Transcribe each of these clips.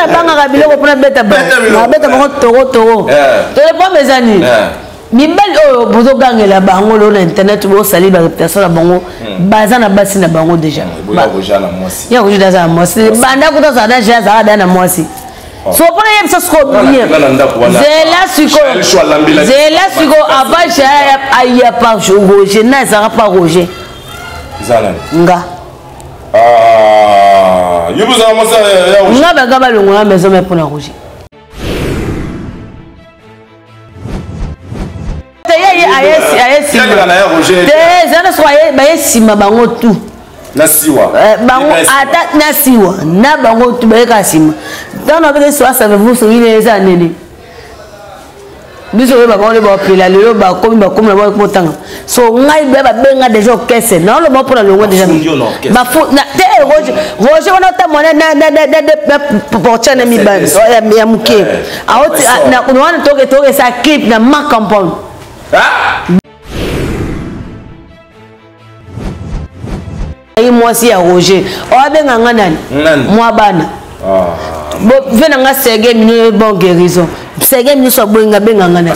Nabangaka biloko mpona beta beta bango toro toro. Tole problème eza nini? Mibali oyo bozogangela bango lelo na internet, bosali baréputation na bango, baza na basi na bango déjà. Ya Roger aza na mwasi banda kuta azala na azalaka da na mwasi. So mpona yebisa sikoyo bien, zela sikoyo, zela sikoyo. Avant Jael aya pa Roger, na ezalaka pa Roger nga. Nga baga balongola maison me mpona Roger. Aye nsima te, eza na soko baye nsima bango tu. Na siwa. Bango ata na siwa na bango tu bayeka nsima. Ntango nabeke siwa, savez-vous soki eza nini? Biso oyo bango nde bapela lelo, bakomi bakomi na bango kotanga. So ngai be babenga déjà orchestre, naoloba mpona longo déjà te. Roger wana otamona na portier na mibale ya moke wana, tokesa clip na ma compound. Ye mwasi ya Roger oyo abenga nga nani? Mwa bana ve na nga Serge Mino, bon guérison. Serge Mino so aboyinga, abenga nga nani?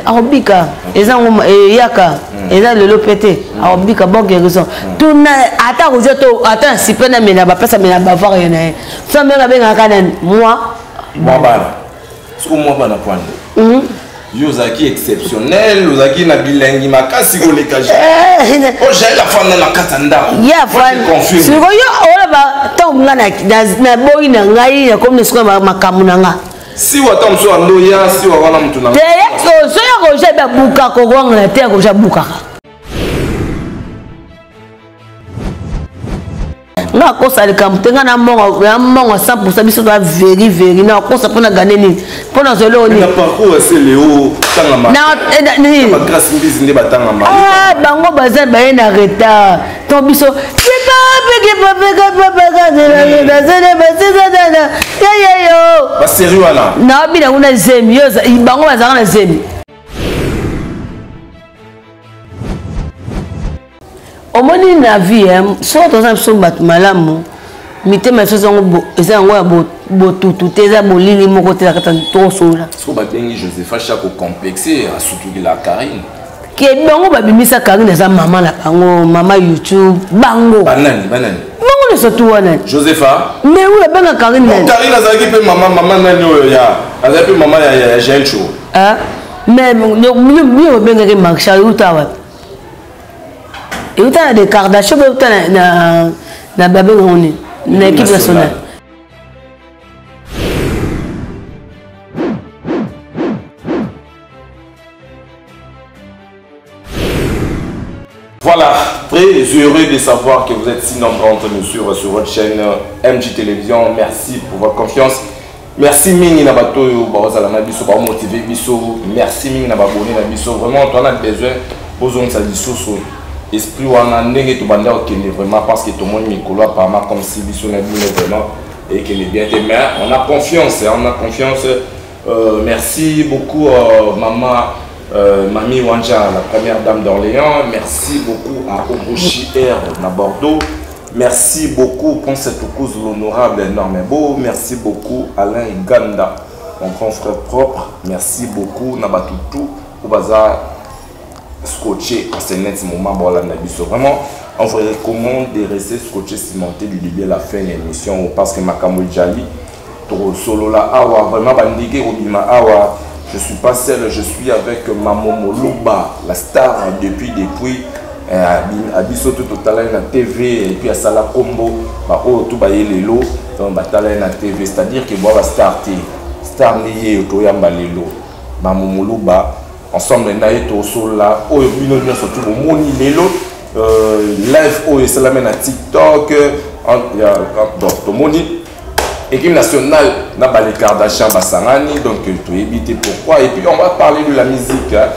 Akobika, eza ngo eyaka, eza lelo pe te, akobika. Bon guérison. Tuna ata Roger to ata na sipe na mela bapesa mela bavoir ye na ye so amenga abengaka nani? Mwa mwa bana. Soko mwa bana pwani, yo ozalaki exceptionnel, ozalaki na bilengi makasi koleka o Jael. Afanda na kati ya ndako. Ye afandi sikoyo, yo oloba ntango nga naboyi na ngai, nakomi na sikoyo makambo na nga. Siwa ta mosusu andoya siwa wana motu na te. So ya Roger babukaka, kokowangana te, ya Roger abukaka. Nga akosa likambo te, nga na mbongo ya mbongo 100. Biso toa veri veri na akosa mpona gane nini, mpona zwa eloko nini? Bango baza baye na retard to biso. Basérie wana. Naobina kuna zemi, bango bazalaka na zemi. Omoni na vie, soki toza biso bato malamu, mitema biso eza yango ya botutu te, eza bolili moko te na kati, tokosola. Soko babengi Josepha Chako complexe, asutukila Karine. Ke bango babimisa Karine, aza mama na bango, mama YouTube bango. Banani banani? Bango nyonso tu wana. Josepha. Mais oyo abenga Karine nani? Karine azalaki mpe mama, mama nani oyo ya azalaki mpe mama ya Jael Show. Mais bino babengaki Marshal, euta wapi? Euta na de Kardashian, euta na babengango nini, na équipe nationale. Voilà, très heureux de savoir que vous êtes si nombreux en train de nous suivre sur votre chaîne MJ Télévision. Merci pour votre confiance. Merci mingi na bato oyo bazala na biso, bamotiver biso. Merci mingi na baabonnés na biso. Vraiment, on a besoin bozongisa lisusu esprit wana ndenge tobanda kokende, vraiment, parce que tomoni mikolo apparemment comme si biso na bino vraiment ekende bien te, mais on a confiance, on a confiance. Merci beaucoup maman Mami Wanja, la première dame d'Orléans. Merci beaucoup à Oboshi Air na Bordeaux. Merci beaucoup Ponce Toukouz, l'honorable Normebo. Merci beaucoup Alain Ganda, mon grand frère propre. Merci beaucoup Nabatutu Obaza scotché en ce net moment bolanda biso. Vraiment, on vous recommande de rester scotché, cimenté du début à la fin de l'émission, parce que makambo jali solo la awa, vraiment bandike obima awa. Je suis pas seul, je suis avec Mamo Moluba, la star depuis biso tout totala na TV et puis asala kombo ba oyo tout baye lelo, donc batala na TV, c'est-à-dire que boa ba star te, star ni ye toyamba lelo Mamo Moluba ensemble na ye tosola oyo bino nyonso tu bomoni lelo live oyo esalami na TikTok. Donc tomoni équipe nationale na ba les Kardashian basangani, donc toyebi te pourquoi. Et puis on va parler de la musique, hein.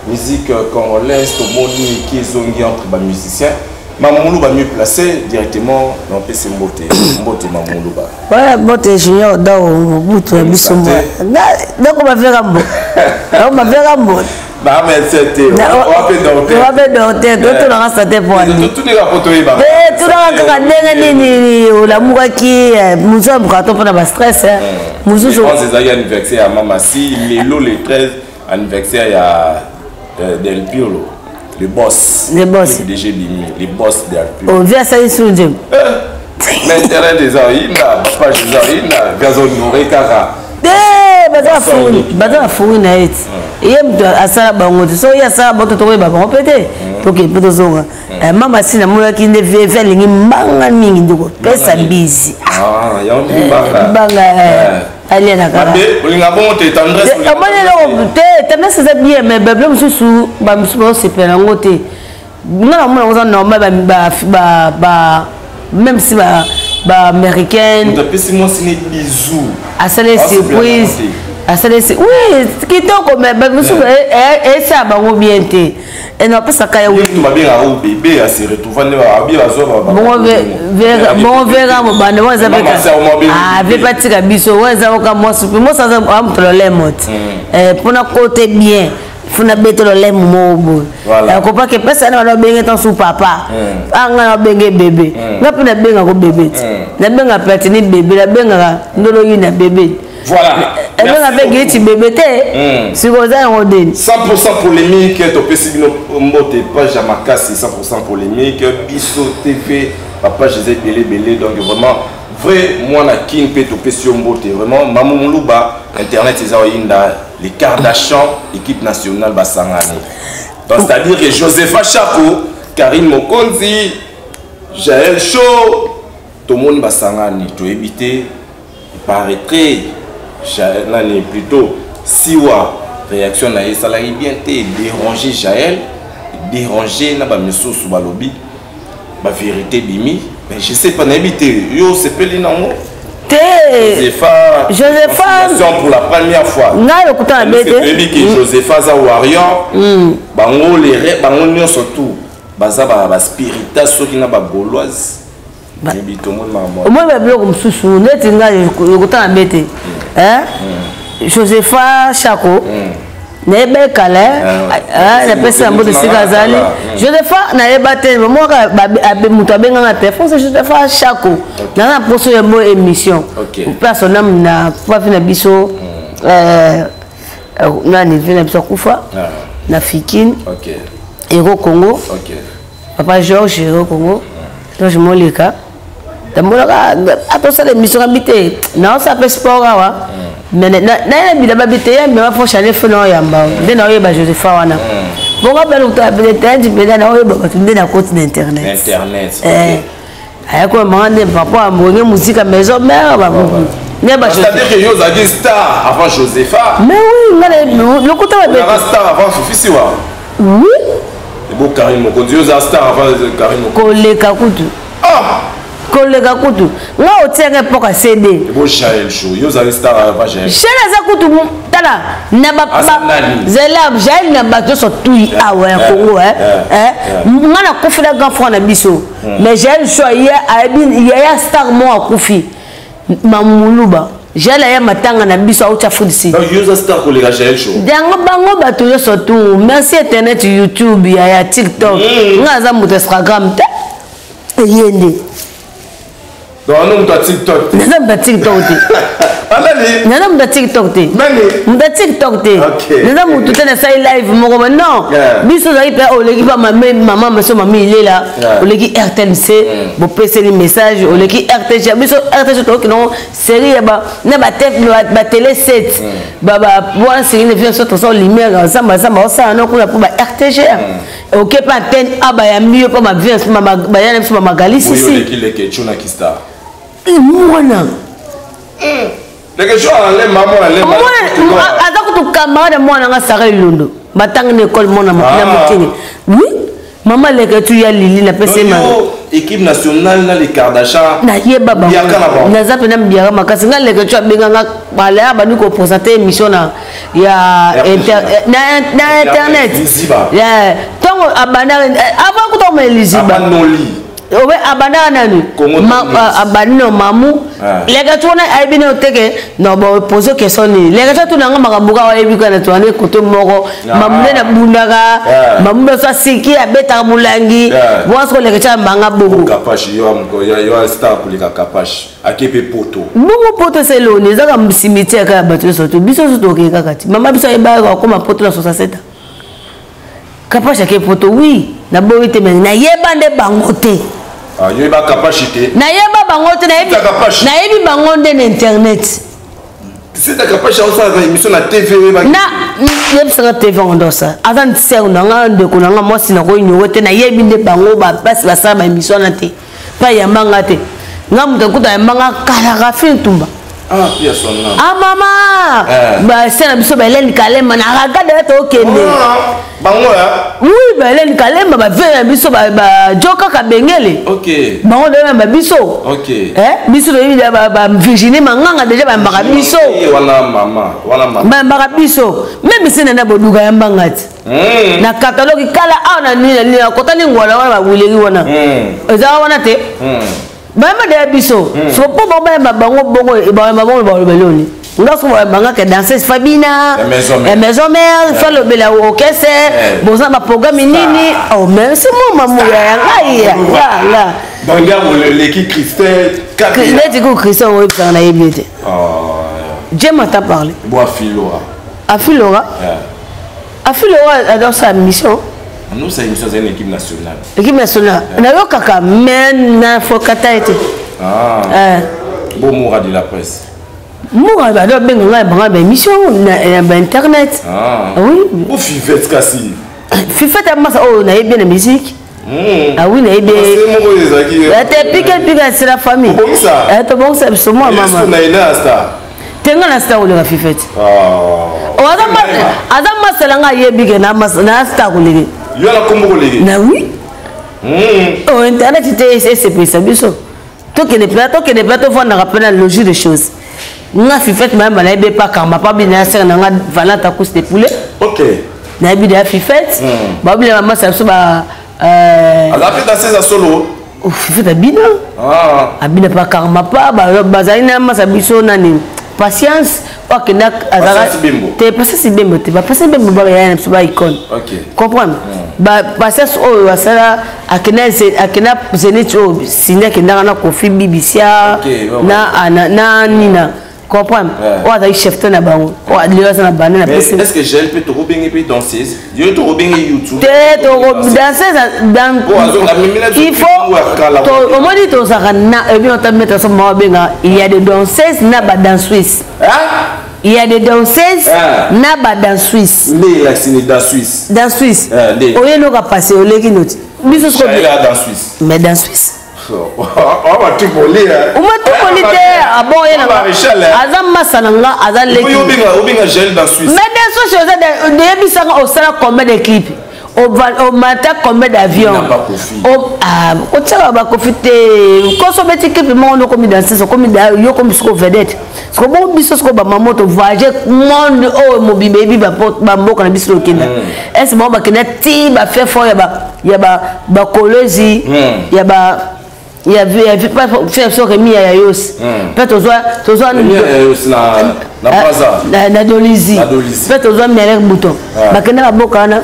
Musique congolaise, tomoni qui ezongi entre ba musiciens. Mamulu ba mieux placé directement dans PC. Mbote mbote Mamulu ba. Ouais, mbote Junior Dao Mobutu ya biso. Donc bavera mbo, donc bavera mbo. Na médecin te, wape docteur. Wape docteur, totunaka santé po ani. Totunaka po toyeba. Te, tunaka kaka ndenge nini olamukaki, mosusu amukaka to mpona ba stress, mosusu. Le 11 ezalaki anniversaire ya Mama Si, lelo le 13 anniversaire ya Del Pirlo. Le boss. Le boss. Le DG Bimi, le boss Del Pirlo. Oh, via sali sunje. Mais internet eza oyinda, page eza oyinda, via zo honoré kaka. Te, baza bafuri na ye ti. Ye moto asala bango te. Soki ye asala bango te, tokoyeba bango mpe te. Toke mpe tozonga. Mama si namonaki nde vie alingi mbanga mingi nde kopesa bizi. Mbanga alia na kaka. Olinga bongo te, tendresse. Omoni eloko te, tendresse eza bien, mais babilo mosusu bamosusu bazosepela yango te. Nga namona yango eza normal, même si ba américaine. Moto apesi mwasi ne bisou. Asali surprise. Asali oui, kitoko, mais bamosusu esala bango bien te. Napesaka ya bébé ase retrouva nde abi azwa bongo vera mobanda wana eza pe batika biso wana eza oka mwasi mpe mwasi aza moto lolemo te mpona kote bien funa bete lolemo moko boye akopaki epesa na bana obenge ntanso papa anga na obenge bébé nga mpe nabengako bébé te nabenga Platini bébé, nabengaka ndoloyi na bébé. Voilà. Ebenga mpe giti bébé te, sikoyo oza yango deni. 100% polémique, topesi bino mbote, page ya makasi 100% polémique, biso TV, bapage eza ebele ebele, donc vraiment vrai mwana kin mpe topesi yo mbote vraiment. Mamu Moluba, internet eza oyinda, les Kardashian, équipe nationale basangani, donc c'est à dire que Josepha Chako, Karine Mokonzi, Jael Show, tomoni basangani, toyebi te. Paraîtrait nani plutôt Siwa, réaction na ye esalaki bien te, déranger Jael, déranger na bamisusu, balobi bavérité bimi, mais je sais pas, nayebi te, yo osepeli nango? Te. Josepha. Josepha. Pour la première fois ngai lokuta na be te. Toyebi ke Josepha aza warrior, bango lere bango nyonso tout baza baspirita soki na bagauloise. Omoni babiloko mosusu neti ngai lokuta na be te. Josepha Chako nayeba ekala, napesi yango esika azali. Josepha nayeba te, moka moto abenganga telefone, c'est Josepha Chako, naza na poso yambo émission place onam na pavi na biso nani vi na biso akufa na Fikine, Ero Congo, papa George Ero Congo, George Moleka, tamonaka atosala émission kabi te, naosala mpe sport awa, mais naye bilamba bi te, ye mema fo chanel fo naoyamba nde naoyeba Josepha wana bongo belukuta te mpenza naoyeba bato nde nakoti na internet. Ayako manga nde papa ambonge musika maison mère nde. C'est-à-dire que yo ozalaki star avant Josepha? Mais oui, nga lokuta. Ozalaka star avant Fifi Siwa? Oui. Ebo Karine Mokonzi, yo oza star avant Karine Mokonzi? Koleka kutu, koleka kutu, nga otiaka epoka CD. Ebo Jael Show, yo ozali star avant Jael? Jael aza kutu, tala na zela Jael na bato nyonso tui awa ya Congo. Nga nakufi na grand frère na biso, mais Jael Show aye ayebi yaya star mo akufi Mamuluba, Jael aya matanga na biso auti Afrique du Sud. Yo oza star koleka Jael Show? Yango bango bato nyonso tu, merci internet, YouTube, yaya TikTok. Nga aza moto Instagram te, eye nde. Donc ano moto ya TikTok? Naza moto ya TikTok te. Anani? Naza moto ya TikTok te. Nani? Moto ya TikTok te. Naza motu te nasali live moko ba non. Biso ozalaki mpe oleki mpa mama maso mami ilela, oleki RTMC, bopeseli message, oleki RTG, biso RTG toyoki nango série ya na batélé 7 wana, série na biso tosa lumière zamba zamba osala no kuna mpo ba RTG oke mpe antenne a bayambi yo mpo baya na biso bamagali sisi. Oleki Lekechu na kistar? Mwana. Lekechu alemba, mwana lemba. Aza kutu camarade mwana nga Sara Ilondo, batanga na ekole mwana na mokili. Oui, mama Leketu ya Lili napesi ye. Équipe nationale na les Kardashian. Nayeba bango, naza mpena mbiaka makasi. Nga Leketu abenganga balaya bandi koprésente émission na ya na internet ntango abanda avant kuta koma liziba. Obe abandaka nani? Abandi no mamu. Leka tu wana ayebi no te ke no bo pose question nini. Leka tu tuna nga makambo kaka ayebi kaka na tuane kote moko. Mamu nde nabundaka. Mamu nde so asiki abetaka molangi. Bongo soko leka tu ambanga bongo. Kapash yo yo star koleka Kapash. Ake pe poto. Bongo poto esa eloni eza kaka cimetière kaka bato nyonso to biso nyonso tokee kaka ti. Mama biso ayebaka akoma poto na 67 ans. Kapash ake poto oui naboyi te mais nayeba nde bango te. Ah, yoyeba Kapash te. Nayeba bango te nayebi nayebi bango nde na internet. Sita Kapash aosalaka émission na TV oyebaki. Na yebisaka TV yango nde osala. Aza sœur na nga ndeko na nga mwasi na koignore te nayebi nde bango basi basala ba émission wana te. Mpe ayamba nga te. Nga moto akuta ayamba nga kala Rafi Ntumba. Ah, pia son nom. Ah mama! Eh. Ba sœur na biso ba Hélène Kalemba na ragada ya tokende. Ah, bango ya? Oui, ba Hélène Kalemba ba vieux na biso ba ba Joka Kabengele. OK. Bango de ba biso. OK. Eh, biso to yebi ba ba Virginie Manganga déjà ba mbaka biso. Wana mama, wana mama. Ba mbaka biso. Même si nana boduka ya mbanga ti. Na catalogue kala awa na nini na kota lingwala wana ba wileri wana. Eza wana te. Bayamba deya biso soko mpo bango bayamba bango bongo bayamba bango baloba eloni nga soko bayamba ke danseuse Fabina ya maison mère fa lobela orchestre boza ba programme nini oh mais c'est moi mamu ya ngai ya nga nga leki Christelle neti ko Christelle oyebisaka nayebi te Dieu m'a parlé. Bois Filora. Afilora? Afilora adore sa mission. Nous, c'est une équipe nationale. Équipe nationale. Na yo kaka mais na fokata été. Ah. Bon Moura de la presse. Moura ba do benga ngai banga ba émission na ba internet. Ah. Oui. Ou Fifette kasi. Fifette masa oh na yebi na musique. Ah oui, na yebi. Te pique pique c'est la famille. Bongisa. Eh to bongisa biso moi mama. Na ina star. Tenga na star oleka Fifette. Ah. Aza masala nga yebi ke na masala na star koleke. Yo na kombo koleke. Na oui. Oh internet te esepelisa biso. Tokende mpe tokende mpe tovandaka mpe na logique des choses. Nga Fifette mayamba nayebi epa karma pa bina ya sere na nga valante course de poulet. OK. Nayebi deya Fifette. Babila mama sa biso ba Aza mpe danseuse ya solo. Fifette abina. Abina pa karma pa bazali na masa biso nani patience okenda azaka te patience bembo te ba patience bembo ba ya na biso ba icône. Comprendre? Ba patience oyo asala akenda akenda Zenith oyo Cindy akendaka na Kofi Bibisia na na Nina. Comprendre? Oyo azali chef te na bango. Oyo lelo aza na bande na pesi. Est-ce que Jael peut tokobenge pe danseuse? Yo tokobenge YouTube. Te toko danseuse dans il faut to omoni tozaka na ebi on mettre so mawa benga il y a des danseuses na ba danseuse. Hein? Il y a des danseuses na ba danseuse. Nde la sine danseuse. Danseuse. Oye loka passer oleki noti. Biso soko danseuse. Mais danseuse. Omatupoli te ah bon ye aza masa na nga aza leki mais danseuse oza oyebisanga osala combien de clip omata combien d'avion otiaka bakofi te koso obeti clip moko nde okomi danseuse okomi yo komi siko vedette siko bongo biso siko bamama to voyage monde oyo mobimba eyebi bamboka na biso tokenda est-ce bango bakenda ti bafe fort ya bakolezi ya ba ya fi biso remi ya yayos mpe tozwa tozwa na dolizi mpe tozwa mielek bouton bakenda baboka wana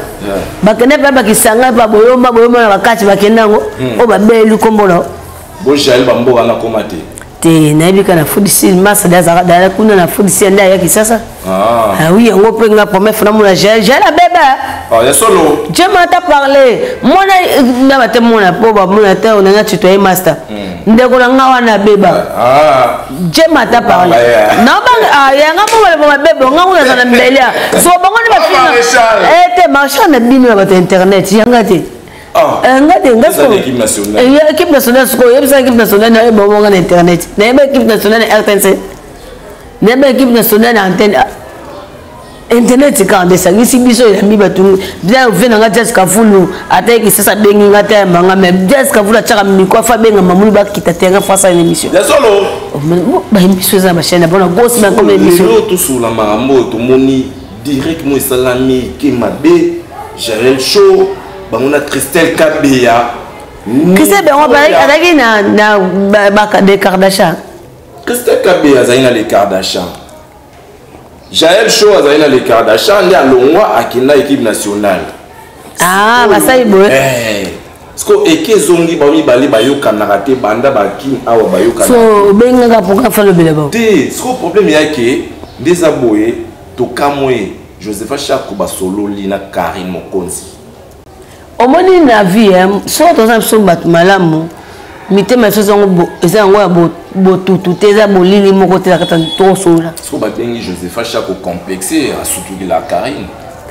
bakenda mpe bakisanga mpe boyomba boyomba na bakati bakenda yango oyo babeli nkombo na bojael bamboka na koma te te nayebi kaka na fudisi masa de azalaka dala kuna na fudisi nde ayaki sasa. Ah oui, yango mpe nga première fois namona Jael. Jael abeba. Ah, ya solo. Dieu m'a parlé. Mona na bate mona po ba mona te on a tutoyé master. Ndeko na nga wana abeba. Ah. Dieu m'a parlé. Na ba ah yanga mo ba ba bebe nga kuna na mbelia. So bango ni ba finga. Eh te marchand na bino na bato internet yanga te. Nga te nga sikoyo équipe nationale sikoyo oyebisa équipe nationale na oyeba bonga na internet nayeba équipe nationale na RTNC nayeba équipe nationale na antenne internet kaka nde esangisi biso eyambi bato bien ve na nga Jazz Kavulu ata ye Kisasa abengi nga te ayamba nga mais Jazz Kavulu atiaka micro afa abenga mamulu bakita terrain face à une émission ya solo ba émission eza na ba chaîne na bona gosi na comme émission lelo tosola makambo oyo tomoni direct mo esalami ke mabe Jael Show bango na Christelle Kabeya. Christelle Bengo azalaki na de Kardashian. Christelle Kabe azali na les Kardashian. Jael Show azali na les Kardashian nde alongwa akenda équipe nationale. Ah, basali boye. Eh. Siko eke ezongi bango mibale bayokanaka te banda bakin awa bayokanaka. So obengaka pourquoi falobela bango? Te, siko problème yake nde eza boye tokamwe Josepha Shako basololi na Karine Mokonzi. Omoni na vie soki toza biso bato malamu mitema biso eza yango ya botutu te, eza bolili moko te na kati tosolola. Soki babengi Josepha Shako complexe asutukela Karine.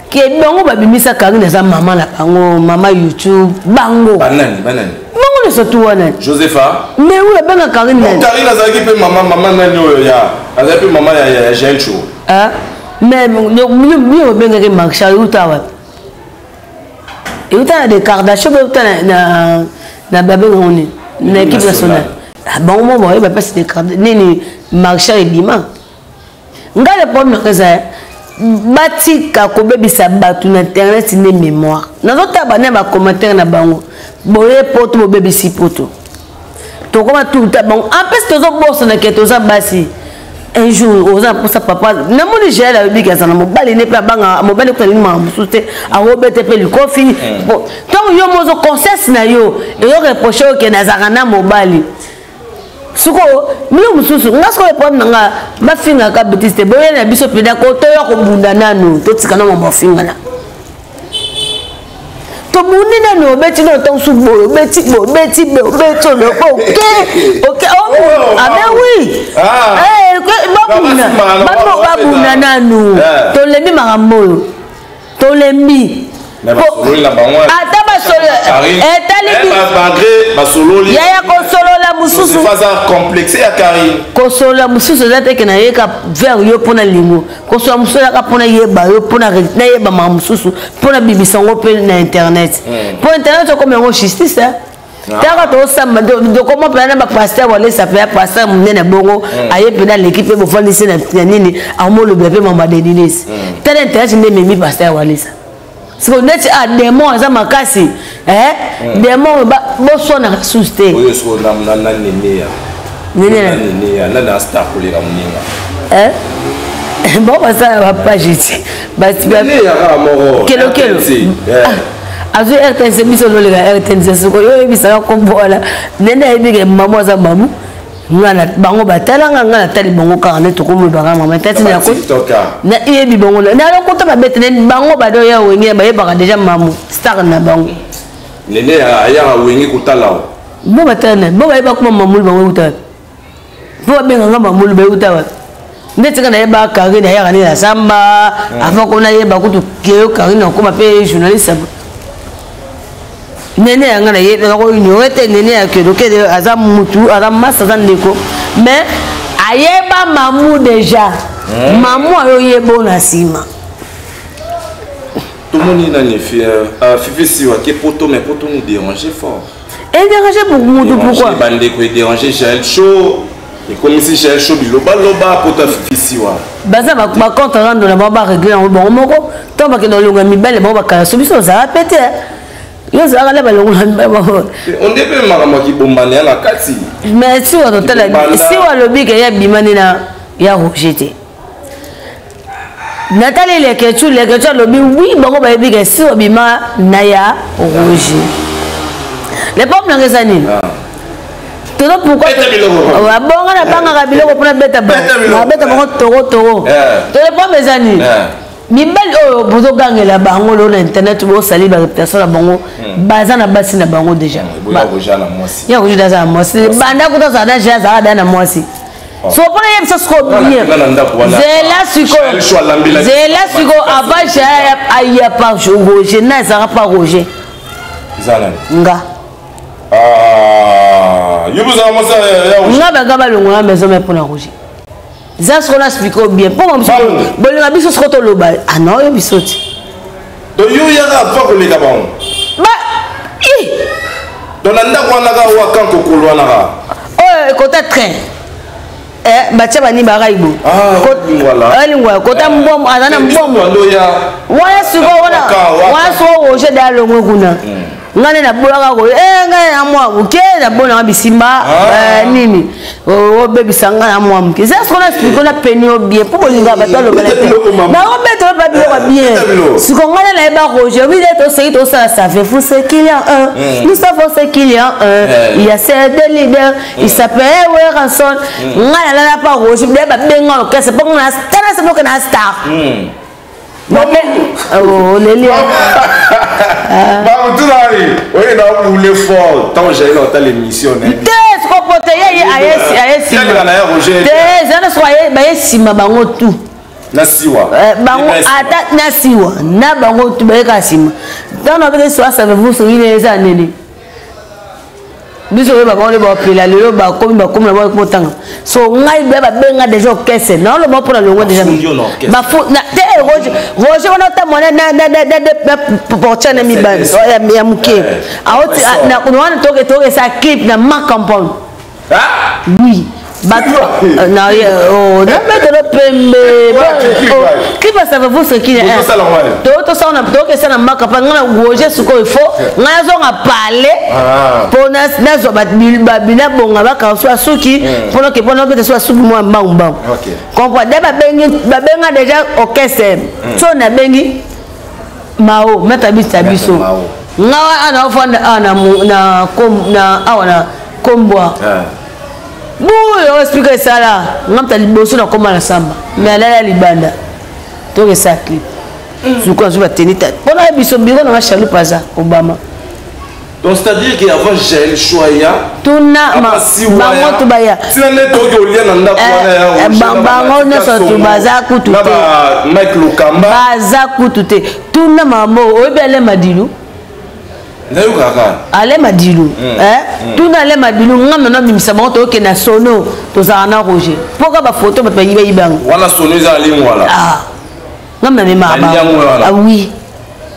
Ke bango babimisa Karine aza mama na bango, mama YouTube bango. Banani banani? Bango nyonso tu wana. Josepha? Mais oyo abenga Karine nani? Karine azalaki mpe mama mama nani oyo ya azalaki mpe mama ya Jael Show. Ah mais bino bobengaki Marshal euta wapi? Euta na de Kardashian, euta na na babengango nini na équipe nationale. Bango mo baoyeba mpasi de Kardashian nini Marshal ebima. Ngai le problème nanga eza batika kobebisa bato na internet nde mémoire. Nazotala bana ba commentaire na bango boye poto bobebisi poto tokoma tuta bango en plus tozobosana ke toza basi. Un jour oza mposa papa namoni Jael alobi aza na mobali ne mpe abanga mobali kuta nini makambo mosusu te akobete mpe likofi. Ntango yo mozo conscience na yo eyo reproche oyo ke nazalaka na mobali sikoyo bino mosusu nga sikoyo problème na nga bafingaka betise te boye na biso mpenza ko toya kobunda nanu totika na mambo afingana tobundi nanu obeti nanu ntango mosusu boye obeti boye obeti boye obeti oyo ok ok ah ben oui babunda babunda nanu tolembi makambo oyo tolembi ata basolo etali yaya kosolola mosusu kosolola mosusu eza teke nayeka vers yo mpona lingo kosolola mosusu ezaka mpona yeba yo mpona nayeba makambo mosusu mpona bimisa yango mpe na internet mpo internet okomi yango justice taka tosamba dokoma mpena na bapaster walesa mpe ya paster monene bongo aye mpena aleki mpe bofandisi na nini amolobela mpe mama deninesi tala internet nde ememi paster walesa siko neti a démon aza makasi démon boswanaka susu te oyo siko na nene ya nene ya nani a star koleka moninga bon basala bapage ti kelokelo azwi RTNC biso ozoleka RTNC soko yo oyebisaka kombo wana nene ayebi ke mamu aza mamu ngana bango batalanga nga natali bango kaka nde tokomolobaka mama tati nayebi bango nalokota babete ne bango bado ya wenge bayebaka deja mamu star na bango nene ayaka wenge kotala bo batala bo bayeba kuma mamulu bango euta wapi po babenganga mamulu bayeuta wapi nde tika nayeba Karine ayaka nde na samba avant ko nayeba kutu keyo Karine akoma mpe journaliste nene yanga nayebaka ignore te nene ya kelokele aza mutu aza masa aza ndeko mais ayeba mamu déjà mamu ayoyeba na nsima tomoni nani Fifi Siwa ke poto mais poto nous déranger fort et déranger pour mutu pourquoi bandeko edéranger Jael Show ekomisi Jael Show bilobaloba poto ya Fifi Siwa baza bacompte rando na bango baregle yango bango moko ntango bakende kolonga mibale bango bakala so biso ozala pe te yo ozalaka nde balongola onde mpe makambo ya kibombana ya na kati mais siwa totala siwa alobi ke ya bima nde na ya Roger te natali lekecu lekecu alobi wi bango bayebi ke siwa bima na ya Roger le problème nanga eza nini tozo pourquoi abonga nabangaka biloko mpona beta beta bango toro toro to le problème eza nini mibali oyo bozogangela bango lelo na internet bosali baréputation na bango baza na basi na bango déjà ya Roger aza na mwasi banda kuta azala na azalaka da na mwasi so mpona yebisa sikoyo bien zela sikoyo zela sikoyo avant Jael aya pa Roger na ezalaka pa Roger nga nga baga balongola maison me mpona Roger za sikoyo na explike bien mpo bolinga biso sikoyo toloba ana oyo biso ti yo yaka apa koleka bango donc na ndako wana kaka wa kan kokolo wana kaka oyo ekota train batia bani baraibo alingwala kota mbongo aza na mbongo wana sikoyo wana sikoyo Roger de alongwe kuna. Ngai nde naboyaka ko ngai na mwa moke nabonaka bisimba nini obebisa ngai na mwa moke. Eza soko na explike na peni yo bien mpo bolinga bato alobela te nakobetela mpa biloko ya bien. Siko ngai nde nayeba Roger wi nde toseki tosala savez-vous ce qu'il y a un, nous savons ce qu'il y a un, il y a ces deux leaders, il s'appelle Werrason. Ngai nalala pa Roger nde babenga orchestre mpo ngai tala se na star. Oleli. Bakutulani oye na boule fort ntango Jael ota l'émission. Te, sikopo te, ye aye nsima te, eza na soko baye nsima bango tu. Na siwa. Bango ata na siwa na bango tu bayeka nsima. Ntango nabete siwa, savez-vous soki eza nini? Biso oyo bango nde bapela lelo, bakomi bakomi na bango kotanga. So ngai be babenga déjà orchestre, naoloba mpona longo déjà te. Roger wana otambola na portier na mibali ya moke wana, tokesa clip na ma compound. Oui, bato nabetelo pembe clip asavez-vous ce qui tokesa na maka mpa ngai na Roger. Sikoyo ifo ngai nazonga pale mpo nazwa nabonga bakanga so asuki mpona ke mpona obeta so asuki mwa mbangu mbangu comprendre. Nde babenga déjà orchestre, so nabengi Mao maître abisa biso nga wana ofanda awa awa na kombwa buyo explike esala nga muta liboso nakóma na samba mais alala libanda. Tokesa clip suku azwi bateni ta mpona ye biso biro nanga chaloupe aza Obama. Donc c'est-à-dire qu'avant Jaël Choya, tuna bango tu baya. Tina nde toki olia na ndako wana. Bango nyonso tu baza kutu te. Mike Lokamba. Baza kutu te. Tuna mamo oyebi Ale Madilu. Nayokaka. Ale Madilu, tuna Ale Madilu. Nga mena bimisa bango, toyoke na sono, tozalaka na Roger mpoka bafoto bato bayibayibango. Wana sono eza alingwala. Nga mena memaka bango, oui.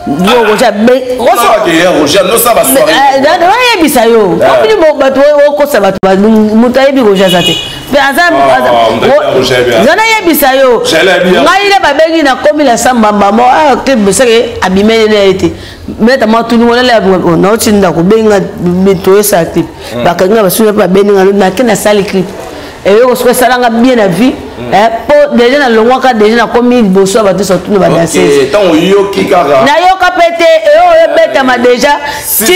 Roger oyebisa yo opini bato okosa bato, moto ayebi Roger aza te. Mpe aza nayebisa yo, ngai nde babengi nakomi na sambamba seke abimeli na ye te. Meta mwa tuni wana nauti ndako, benga toyesala clip, bakangi nga basuki mpe babendi nga nake nasali clip. Eloko soki esalanga bien na vie po déjà nalongwaka, déjà nakomi liboso ya bato nyonso tuna badanseuse. Nayoka mpe te eyo oyobetama déjà ti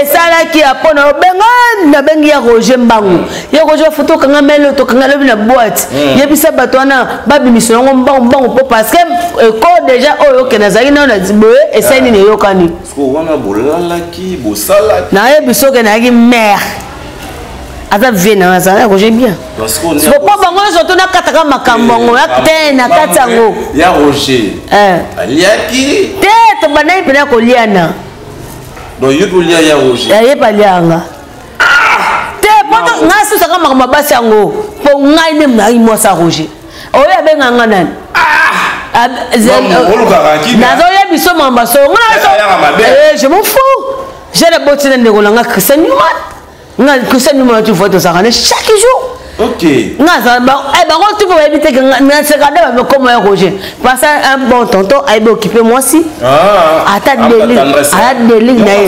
esalaki ya mpo na obenga. Nabengi ya Roger mbangu, ya Roger foto okanga mele tokanga lobi na boîte, yebisa bato wana babimisa yango mbangu mbangu mpo parce que eko déjà oyo okende azalaki nano na boye esali nini eyokani. Wana bolalaki, bosalaki. Nayebi soki nayaki mare aza vie na azala Roger bien po bango nyonso to nakataka makambo yango te na kati yango. Ya Roger aliaki. Te, tobandaki mpena koliana. Donc yo kolia ya Roger? Ye balianga te po ngai susaka makambo ya basi yango mpo ngai nde nayaki mwasi ya Roger. Oyo abenganga nga nani? Nazoyebi so makambo solo, je m'en fous. Je naboti na ndeko na nga Christian Newman. Nga Christian Newman tu vois, tozalaka ne chaque jour. Nga bango tu mpo bayebi te ke naseka nde bakoma ya Roger parce un bon tonton ayebi occupe mwasi. Ata deli, ata deli na ye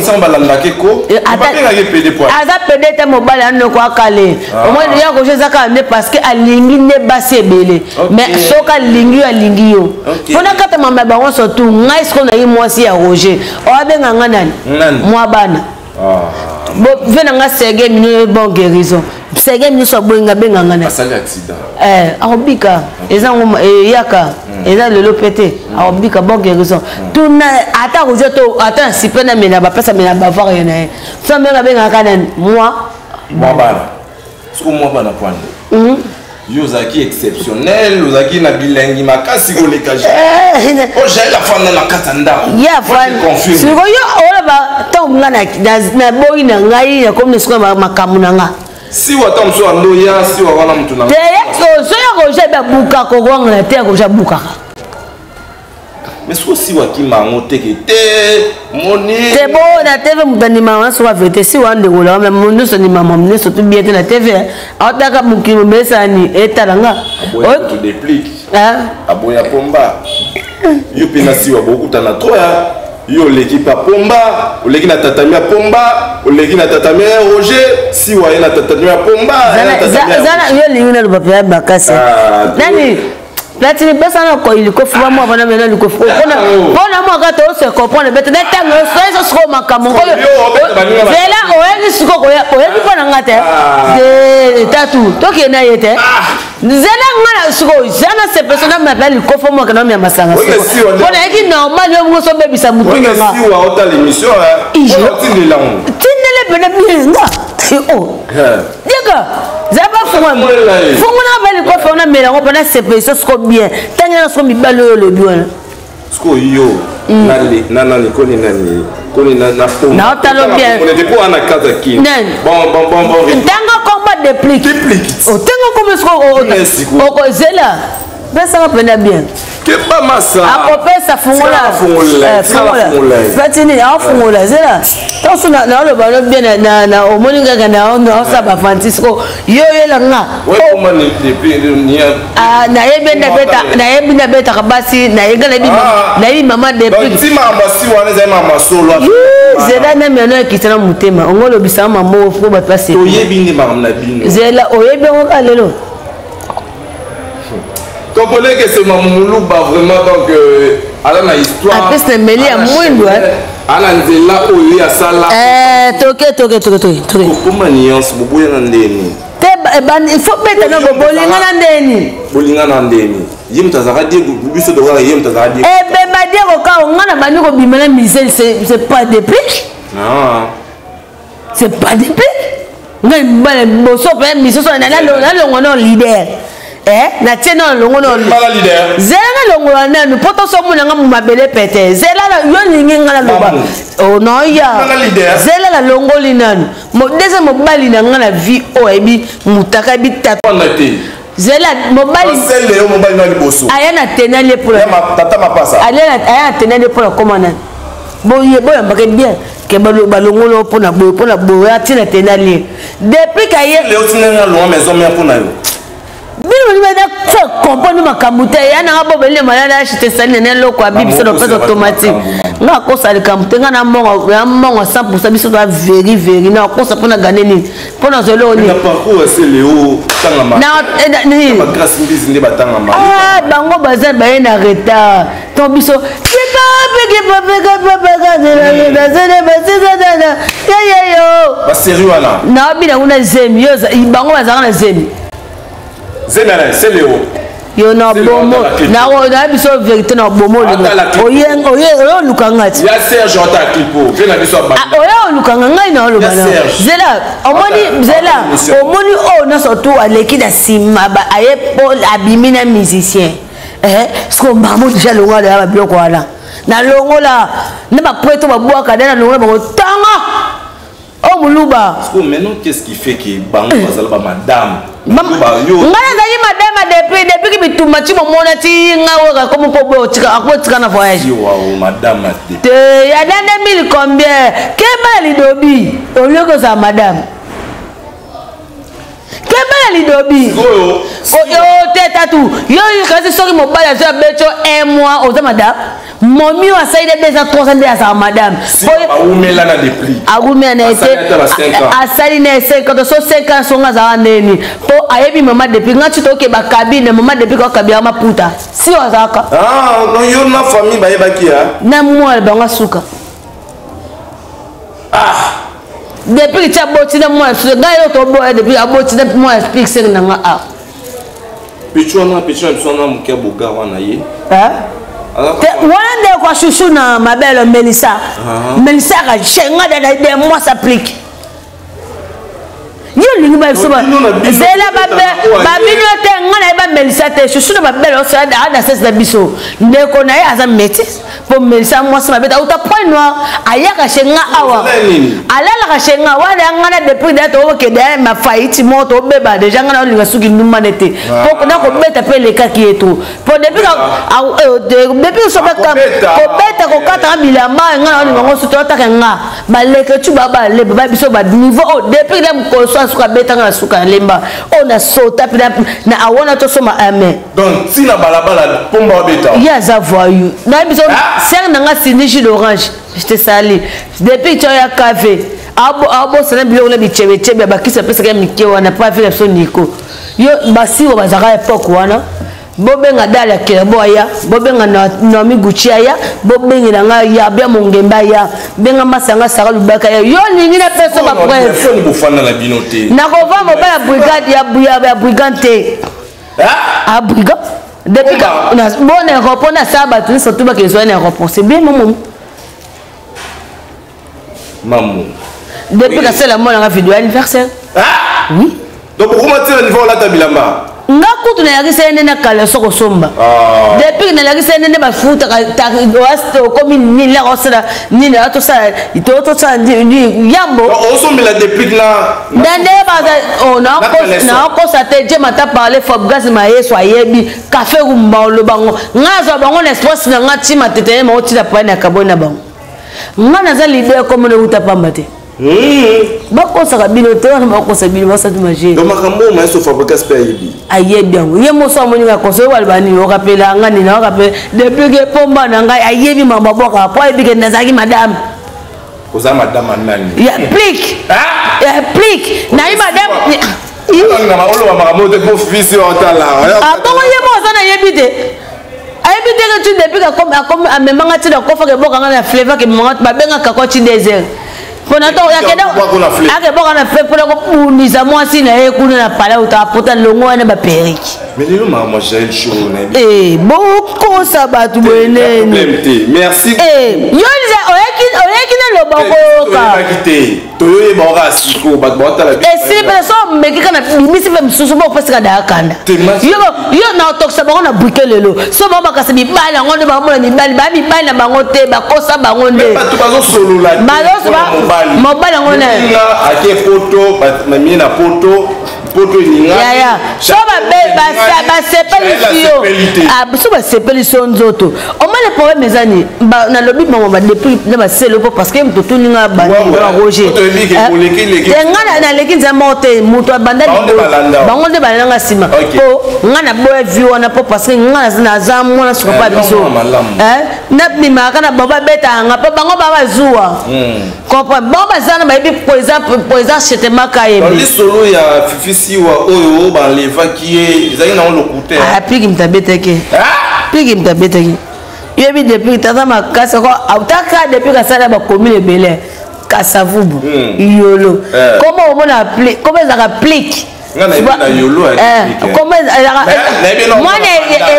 aza pede te. Mobali anoko akale omoi ya Roger eza kaka nde parce que alingi nde basi ebele, mais soki alingi yo, alingi yo mpona kata mama ya bango. Surtout ngai sikoyo nayi mwasi ya Roger, oyo abenga nga nani? Mwa bana ve na nga Serge mino, bon guérison Serge nyonso aboyinga abenga nga na akobika. Eza ngo eyaka eza lelo mpe te, akobika, bon guérison. Tuna ata kozwa to ata na sipe na mela bapesa mela bavoir ye na ye so amenga abengaka nani? Moi. Mwa bana siko, mwa bana pwani. Yo ozalaki exceptionnel, ozalaki na bilengi makasi koleka o Jael afanda na kati ya ndako. Ye afandi sikoyo oloba ntango nga naboyi na ngai, nakomi na sikoyo makambo na nga. Siwa ta mosusu andoya siwa wana motu na te soki Roger abukaka kokwangana te, Roger abukaka. Mais soki siwa akima yango teke te moni. Te bo na TV moto andimaka wana soki avete si wana ndeko la nyonso andimama nyonso tu bien te na TV aotaka mokili mobesani etala nga. Aboya déplique, aboya pomba yo mpe na siwa bokutana trop ya. Yo oleki pa Pomba, oleki na tatami ya Pomba, oleki na tatami ya Roger, Siwa ye na tatami ya Pomba. Zana yo olingi naloba mpenza makasi. Nani Platini pesa na ko likofi ba mwa bana mena likofi pona pona mwa ka to se comprendre bete na tango so so siko makambo ngo zela oyebi siko koya oyebi pona nga te de tatu toke na ye te zela nga na siko zela se pesa na mabela likofi mwa kana mya masanga siko pona yeki normal yo ngo so bebisa mutu nga siwa ota l'émission hein tindela ngo tindele pena bien nga oh Diego zaba fungola fungola ba likofi wana mela ngo pona sepelisa siko bien tangela na siko mibali oyo olobi wana siko yo na nani koni nani koni na na fo na otalo bien ko ana kaza ki bon bon bon bon ntanga komba déplique déplique otenga komba siko okozela pesanga mpena bien keba masa akopesa fungola platini aofungola zela ntanso naoloba no bien omoni kaka naosala bafanti siko yo oyela nga nayebi nabetaka basi nayenga nayebi mama zela na meno ekita na motema ongo olobisaka mamoko fo bato basezela oyebi yango kaka lelo Comprenez que c'est Mamoulouba vraiment donc euh, ala na histoire. Apesi na meli ya mwindu eh. Ala nzela oyo ya sala. Eh toke toke toke toke toke. Kokoma nuance boboya na ndeni. Te eh, il faut beta na bolinga na ndeni. Bolinga na ndeni. Ye moto azalaka Diego biso tokaka ye moto azalaka Diego. Eh beba Diego ka nga na bandi kobima na misel c'est pas depuis. Ah. C'est pas depuis. Ngai mobali liboso mpe misusu nalongwa no leader eh natie na longo no zela nalongola nanu mpo tosomona nga mabele pete zela yo lingi nga naloba onoya zela nalongoli nanu deuxième mobali na nga na vie oyo ayebi mutaka ayebi tata zela mobali aya na tenali ye mpona aya na tenali ye mpona koma nani boye boyambaka bien ke balongolo mpona boye mpona boye atina tenali ye depuis kaye bino bolingi na comprendre makambo te ya nanga bobeli malade achete sali na eloko ya bibiso na pesa automatique nga akosa likambo te nga na mbongo ya mbongo 100 biso toa veri veri na akosa mpo na gane nini mpo na zwa eloko nini bango baza baye na retard to biso baserie wana naobina kuna zemi yo bango bazalaka na zemi zemi ana seleo yo na bomo na biso vérité na bomo oye oluka nga ti oye oluka nga ngai na oloba na zela omoni zela omoni oyo nyonso tu aleki na nsima aye po abimi na musicien eh siko mamo deja longola deja babiloko wana nalongola na bapreto babwaka de nalongola bango tanga o moluba siko maintenant qu'est-ce qui fait que bango bazala ba madame ngai nazalaki madame depuis depuis ki bitumba ti bomona ti ngai oyo akomi mpo boye akotika na voyage te ya dande mille combien keba ya lidobi olioki ozala madame keba na lidobi oyo te tatu yo kasi soki mobali azwi abeti yo un mois oza madame momi oyo asali de 2 ans 3 ans nde azala madame awumela na ye te asali na ye 5 ans so 5 ans songo azalaka ndeni mpo ayebi mama depuis nga ti toke bakabine mama depuis kakabiyaka maputa si oyo azalaka yo na famille bayebaki na mwana bango asuka ah depuis ti aboti na mwana susu ngai yo toboya depuis aboti na mwana spixer na nga a petit wana petit na biso wana moke ya bogar wana ye wana ndeko ya chouchou na mabele melissa ah. melissa akashenga dada de moi s'applique yo olingi babiso zela babino te ngai naye bamelisa te susu na babele ada sese na biso ndeko na ye aza métis mpo melisa mwasi mabe auta point noir ayaka chez nga awa alalaka chez nga wana ya nga na depuis da tookende ya mafaiti moko tobeba deja nga naolinga suki ndumane te mpo nakobeta mpe elekaki ye to mpo depuis depuis sobe kobeta kokataka bilamba nga naolinga ngo suki otaka nga baleke tu ba baleba ba biso ba niveau oyo depuis na mokolo so asuka. Abetanga na suka ya Lemba oyo nasota mpe na awana tosoma ame. Donc ntina balabala Pomba abeta. Ye aza voyou, nayebi so. Sere na nga Sindi jus d'orange, je te sali depuis tio ya cave abosana biloko na bichebechebe ya bakisi apesaka ya mike wana po afela biso niko yo basiwo bazalaka epoke wana. Bobenga Dal ya Kelebo aya, bobenga Naomi Gucci aya, bobengela ngai Yabia Mongemba aya, benga Masanga Sara Lubaka ya yo lingi na peso ba preuve. Bofanda na bino te. Nakova mobali ya brigade ya brigade te. A brigade depuis bon aéroport na sala bato nyonso tu bakezwa na aéroport, c'est bien momo. Mamu. Depuis kasala mwana nga video anniversaire. Ah! Oui. Donc okoma tina niveau olata bilamba. Nga kutu nayakisa ye nde na kala so kosomba. Depuis nalakisa ye nde bafutaka okomi nini laka osala nini tosala tosala yambo. Osombela depuis na na nde baza naokosa te. Je mata parle Fabgas Mayeso ayebi kafe rumba olobango nga azwa bango na espace na nga ntima tetene bango ntina pai na kaboi na bango. Nga naza leader komona euta pamba te. Bakosaka bino te wana, bakosa bino basatu magie. Donc makambo oyo Maestro Fabrikas mpe ayebi. Ayebi yango ye moso amoni nga conseil waloba nini okapela nga nini okapela depuis ke Pomba na ngai ayebi mambo abwakaka po ayebi ke nazalaki madame. Oza madame nani? Ya plike ya plike nayi madame. Oloba makambo te po fisi otala. Abongo ye mo aza nayebi te, ayebi te ke tu depuis amemanga ntina kofaka ebokanga na fleva ke memanga babengaka ko ti désert mpona to akeboka na fe mpona kobundisa mwasi na ye kuna na pala uta apota longo wana baperiki. Bokosa bato boye nene. Merci. Yo oyeki na loba koyoka. Toyoyeba oka sikoyo bato baotala. Esili mpe so omeki kaka na bimisi mpe mosusu bopesika dayakanda yo na otokisa bango na brike lelo so bango bakasa mibali yango nde bakomona mibali baya mibali na bango te, bakosa bango nde. Bato bazosolola. Mobali yango ne ake poto mamie na poto poto. Yaya so basepelisi yo, so basepelisi yo nzoto omoni problème eza nini? Nalobi bango badepuis na baselo po parce que moto otuninga Roger te, nga naleki nzela moko te, moto abanda bango nde balandanga nsima po nga naboya vi wana po parce que nga naza mwana suka pa biso nabimaka na bango babetaka nga mpo bango ba bazuwa comprendre bango baza na bayebi président chetemaka yebi. Lisolo ya Fifi Siwa oyo balevaki ye ezalaki nango lokute. Pliki moto abetaki, pliki moto abetaki yebi depuis tata makasi autaka depuis kasala bacommune ebele Kasavubu, Yolo. Koma omona koma ezalaka plike. Mwana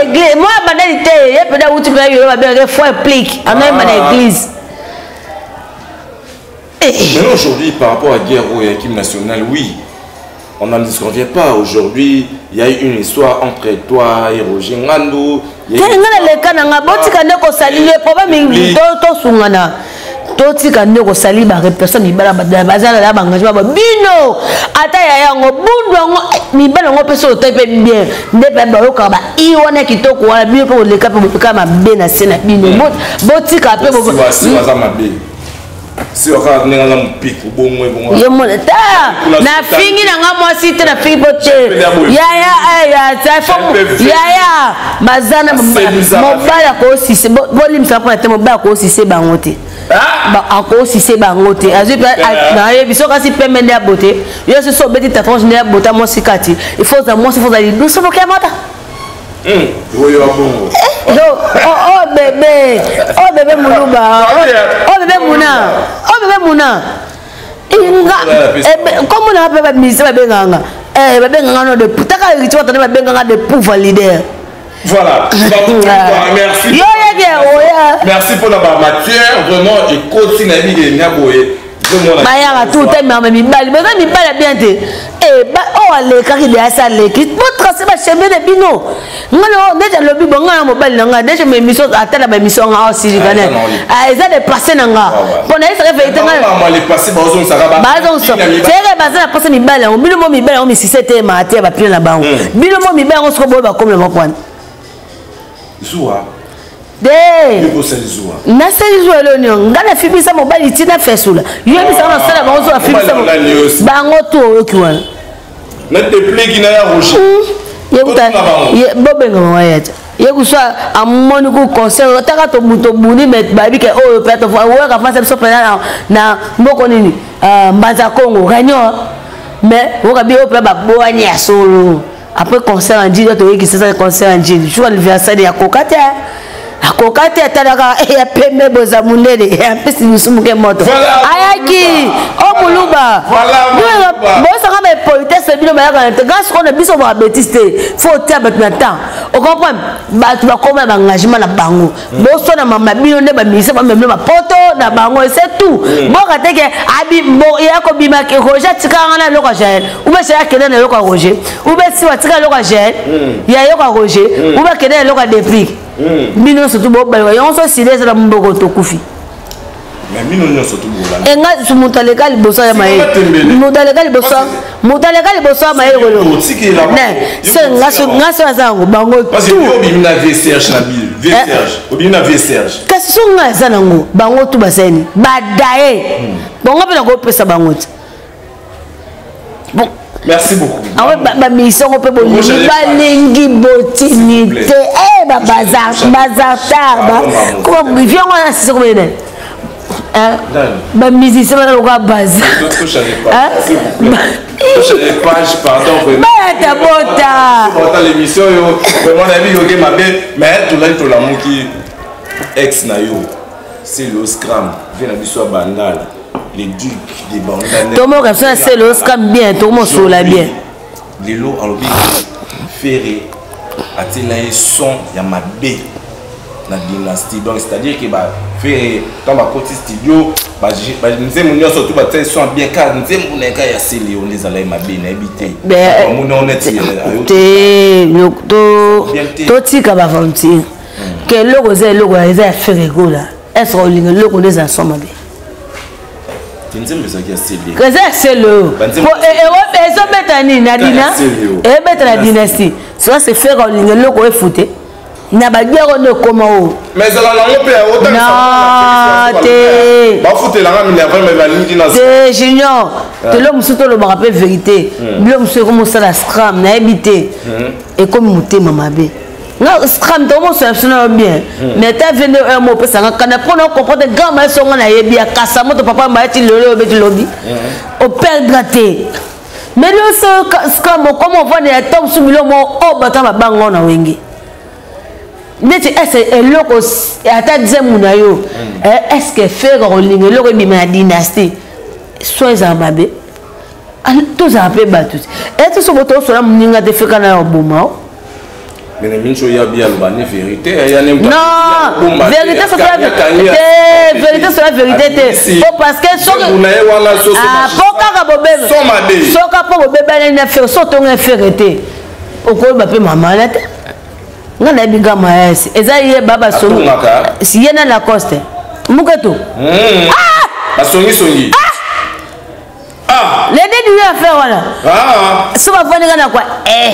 église, mwana bandali te, ye mpenza awuti mpena Yolo, babengaka foi plike anoyemba na église. Mais aujourd'hui, par rapport à guerre au équipe nationale, oui, on n'en disconvient pas. Aujourd'hui, il y a eu une histoire entre toi et Roger Ngandou. Te, nga naleka na nga, botika nde kosali ye problème, tosungana, totika nde kosali baréputation mibala bazala na baengagement ba bino ata ya yango bundu yango mibala yango mpe so otai mpe bien nde mpe bayokaka ba i wana kitoko wana bino mpe koleka mpe bopeka mabe na se na bino, botika mpe. Siwa kaka ndenge aza mopiku bongo ebongo. Ye mona ta nafingi na nga mwasi te, nafingi mpo te yaya yaya baza na mobali akosise bolimbisa mpona te, mobali akosise bango te, akosise bango te, azwi nayebi so kasi pembe nde ya bote yo soso obeti tatouage nde ya bota mwasi kati il faut oza mwasi, faut oza liduso moke ya mata. Oyo ya bongo. Oh bébé, oh bébé muluba, oh bébé muna, oh bébé muna inga kombo na mpe bamusicien babenganga, babenganga no de taka héritier watane, babenganga de pouvoir leader. Voilà. Merci. Yo yeke oya. Merci pour la matière. Vraiment, et continue à dire Bayaka tu te mama mibali baza mibali ya bien te oyo alekaki de asi aleki botrace bachemin na bino. Nga neti alobi bo nga na mobali na nga deja émission ata na baémission nga osilika ne eza de passé na nga mpo nayesaka vérité nga bazongisaka baza na posa mibali yango bino mo mibali yango misise te maa te ya bapine na bango bino mo mibali yango soko boyo bakomi na moko wana. Zuwa. Te, nasali zuwa eloni nga nafibisa mobali ntina fesula yoyebisanga nasala bango so nafibisa bango to oyoki wana. Na Deplick na ya Roger. Ye kuta bobenga mama ya te. Ye kuswa amoni ku concert taka to buto buni mais babi ke oyo pe to oyaka face biso pena na mboko nini Mbanza Congo réunion mais oka bi oyo pe ba boani ya solo. Après concert en Njili toyeki sasa concert en Njili jour anniversaire ya koka te akoka te atalaka ya pembe boza monene apesi lisumu ke moto ayaki o moluba bosaka ba politesse bino bayaka na te grâce kona biso ba bêtise te faut otia bato na temps ocomprendre bato bakoma na baengagement na bango boswana mama bino nde baministre bamemino bapoto na bango c'est tout boka te ke ya kobima Roger atikaka nga na eloko ya Jael ube Jael akende na eloko ya Roger ube Siwa atika eloko ya Jael ya eloko ya Roger ube akende na eloko ya Deplick bino nyonso tu bobayoka yango so sida eza na mboko tokufi. Enga moto aleka liboso ya mayele, moto aleka liboso, moto aleka liboso ya mayele kolo se nga so aza yango bango. Kasi so nga aza nango bango tu basani badaye bango mpe nakopesa bango te. Bon. Merci beaucoup. Ah ouais, ba mission ko pe bolingi balingi botini te. Eh ba bazar bazar tar ba. Comment viens on a sisi ko bene. Hein? Ba musicien ba loka bazar. Hein? Les pages, pardon. Ba ta bota. Bota l'émission yo. Vraiment na bi yoke mabe, mais tout là tout la muki ex na yo. C'est le scram, vient na biso bandal. Les ducs des bandal. Tomo comme ça c'est le scram bien, tomo sola bien. Lelo alobi Ferré atela ye son ya mabe na dynastie, donc c'est-à-dire que ba Ferré tant ba koti studio ba nzembo nyonso tout ba tia son bien car nzembo na ka ya Celeo les ala mabe na ebité ba mona honnête te to to tika ba volontiers que eloko eza eloko eza ya Ferré Gola est-ce que olinga eloko nde eza son mabe? Nzembo ezalaki ya Celeo. Eza ya Celeo. Ezobeta nini na dina? Ebeta na dynastie. Soki se Ferré olinga eloko efute na babiako nde ekoma oyo. Mais ezala nango mpe Non te. Bafutelanga minerval mais balingi na te Junior. Telo mosusu tolobaka mpe vérité. Bilo mosusu ekomi osala scram nayebi te. Ekomi motema mabe. Nga scram tomosola biso nayo bien. Mais ta vende oyo mo opesanga kanda mpona ocomprendre grand maestro nga nayebi ya kasa moto papa mayeti lelo obeti lobi. Operdre te. Mais le scram okoma ovanda ya tom su bilo mo oyo bato babango na wenge. Neti ese eloko ata nzembo na yo est-ce que Ferré kolinga eloko ebima na dynastie so ezala mabe tozala mpe bato te ete so boto osola moninga te feka na yo oboma o. Mais na minso ya bien ba ne vérité ya ne Non, vérité c'est la vérité, vérité c'est la vérité te. Po parce que so ah po kaka bobebe. Soka po bobebe na Ferré so tonga Ferré te. Okoyeba mpe mama na te. Nga nayebi nga mayasi eza ye baba songi si ye na Lacoste muketo. Ah basongi songi. Ah les deux du affaire wana. Ah so bafandi nga na kwa eh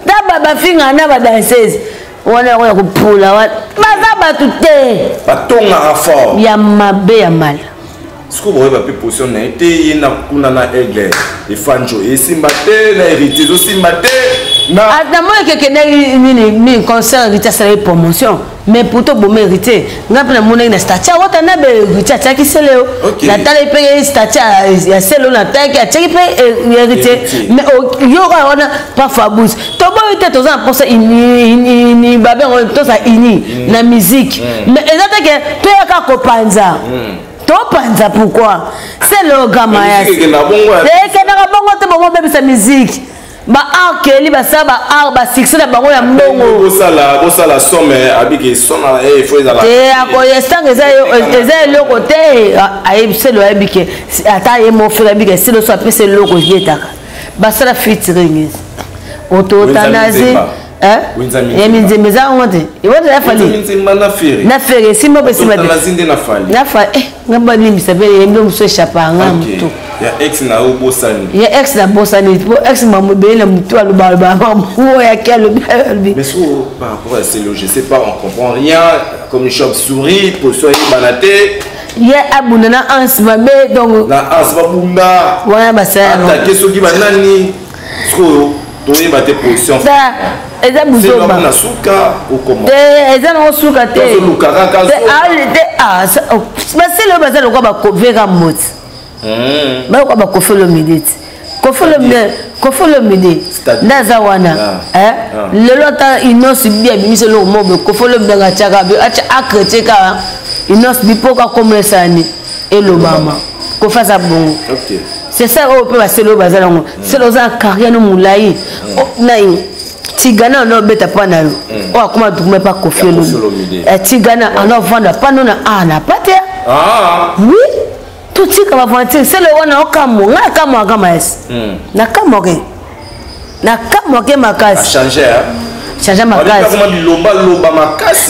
ta bafinga na ba danseuse wana yango ya kopula wana baza bato te batongaka fort ya mabe ya mal. Sikoyo boyeba mpe position na ye te ye na kuna na Aigle Efanjo esimba te na Héritier ezosimba te na namoni ekekendaki nini nini concert Héritier asalaki promotion mais pourtant boma Héritier nga mpe namonaki na statut awata na be Héritier atiaki Celeo natalaki mpe statut ya Celeo natalaki atiaki mpe Héritier mais yoka wana pa Fabrice toboyi te toza na mposa babengo toza uni na musique mais eza te ke toyaka kopanza topanza. Pourquoi c'est le gamayas ekendaka bongo te bongo obebisa musique ba art keli basala ba art ba succès na bango ya mbongo. Bosala somme abiki sona faut ezala te akoyestanga eza eloko te ayebi Celeo ayebi ke ata ye mofela ayebi ke Celeo so apesa eloko ebetaka basala featuring ototanazi ya minzembe eza yango te ewata ya Fally na Ferré esimba mpe esimba te na Fally nga balimbisa mpe yembi mosu échappe nga motu ya ex na obosani ya ex na bosani po ex mambo ebele na motu alobaloba mambo oyo yaki alobi alobi. Mais so par rapport à Celeo, je sais pas, on comprend rien comme une chauve-souris position eyebana te. Ye abunda na anse mabe donc na anse babunda wana basala atake soki banani. Sikoyo toyeba te position. Eza buzoba. Na suka okoma. Te, eza nango suka te. Tozoluka kaka. Te, ah, basele oyo baza lokola bakovera moti. Bayoka bakofi Olomide ti. Koffi Olomide, Koffi Olomide nde aza wana. Lelo ata Innoss bi abimisi eloko moko boye, Koffi Olomide anga atiaka atya akretie kaka Innoss bi mpo kakombo esani elobama. Koffi aza bongo. C'est ça oyo mpe basele oyo baza nango. Sele oza na carrière no molai na Tigana ono obeta mpa na yo oyo akoma document mpa Koffi Olomide. Tigana ano avanda mpa no na a na pa te. Oui. Totika baventure sele wana okamwa ngai akamwaka mayesi nakamwake nakamwake makasi change makasi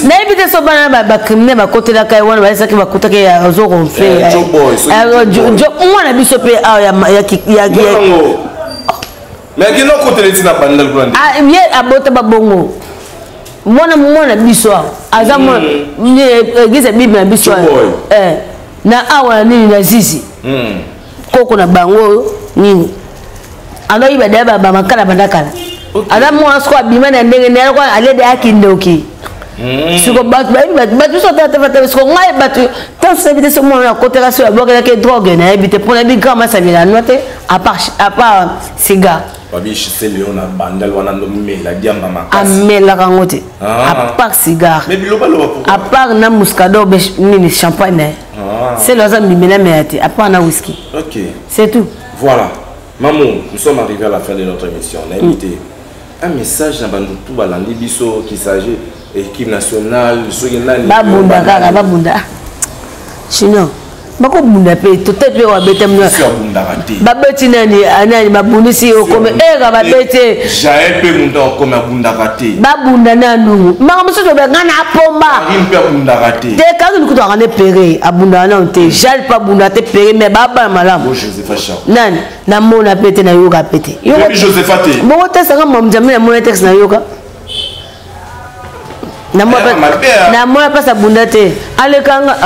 nayebi te so bana bacriminel bakotelaka ye wana bayesaki bakutaki azo ronfle mwana biso mpe awa ye abota babongo mwana mwana biso awa aza église ya bible na biso na awa na nini na zizi koko na bango nini anoyiba deya bamakala banda kala aza mwana soko abima na ndenge nde aloko alede akindoki. Siko bato bayebi bato biso tatatata siko ngai bato tanso nayebi te so mwana akotaka so abwakelaki drogue nayebi te mpo nayebi grand masamela nwa te à part cigare. Amelaka yango te à part cigare, à part na muscador nini champagne na ye. Selo aza mimela mela te à part na whisky. C'est tout. Voilà Maman, nous sommes arrivés à la fin de notre émission. On a invité un message na bandutu balandi biso qui s'agit équipe nationale soki nani. Babunda kaka babunda. Sinon bakobunda mpe tote mpe babeta babeti nani nani babundisi okome era babeti. Jael mpe moto akome abundaka te. Babunda nanu makambo mosusu obenga na pomba. Karine mpe abundaka te. Te, Karine kutu akande pere abundaka nanu te. Jael mpe abunda te pere mais babala malamu. Nani namona mpe te, nayoka mpe te. Bongo tesanga mamjami namona texte nayoka namona mpasi abunda te alekanga.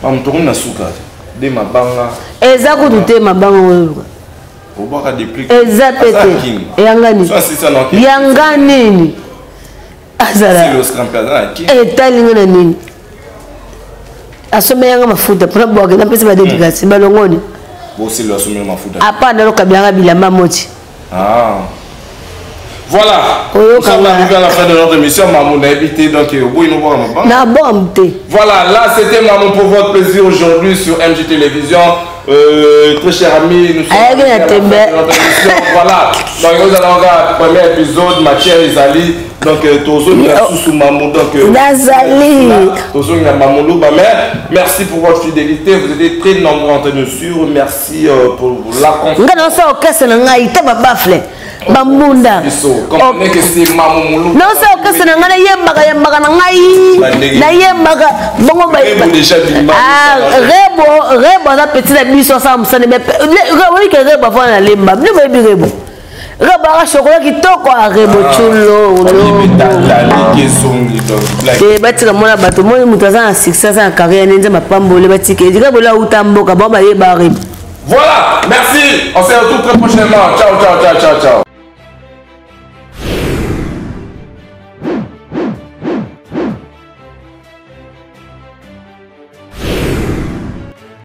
Bamutokomi na suka de mabanga. Eza kutu te mabanga oyo eza pe te yanga nini yanga nini azala etalinga na nini asombe yanga mafuta mpona bwake napesi badédicace balongoni apa nalokabilanga bilamba moti. Voilà. Nous sommes arrivés à la fin de notre émission. Mamou n'a évité, donc au bout, il nous voit. Voilà, là c'était Mamou pour votre plaisir aujourd'hui sur MJ Télévision. Très cher ami, nous sommes arrivés à la fin de notre émission. Voilà. Donc nous allons voir le premier épisode, ma chère Isali. Donc Tozo Sous Mamou. Donc Nazali. Tozo Mamou mais merci pour votre fidélité. Vous êtes très nombreux entre nous sur. Merci pour la confiance. Nous avons fait bambunda nosa okese na ngai nayembaka yembaka na ngai nayembaka bongo rebo rebo aza petit na biso asala mosani oyike rebo afana na lemba bino boyebi rebo rebo aka shokola kitoko a rebo culo te batika mona bato moni moto aza na succès aza na carrière ne nzambe apambole batika edika bolo auta mboka bango bayeba rebo. Voilà, merci. On se retrouve très prochainement. Ciao, ciao, ciao, ciao, ciao.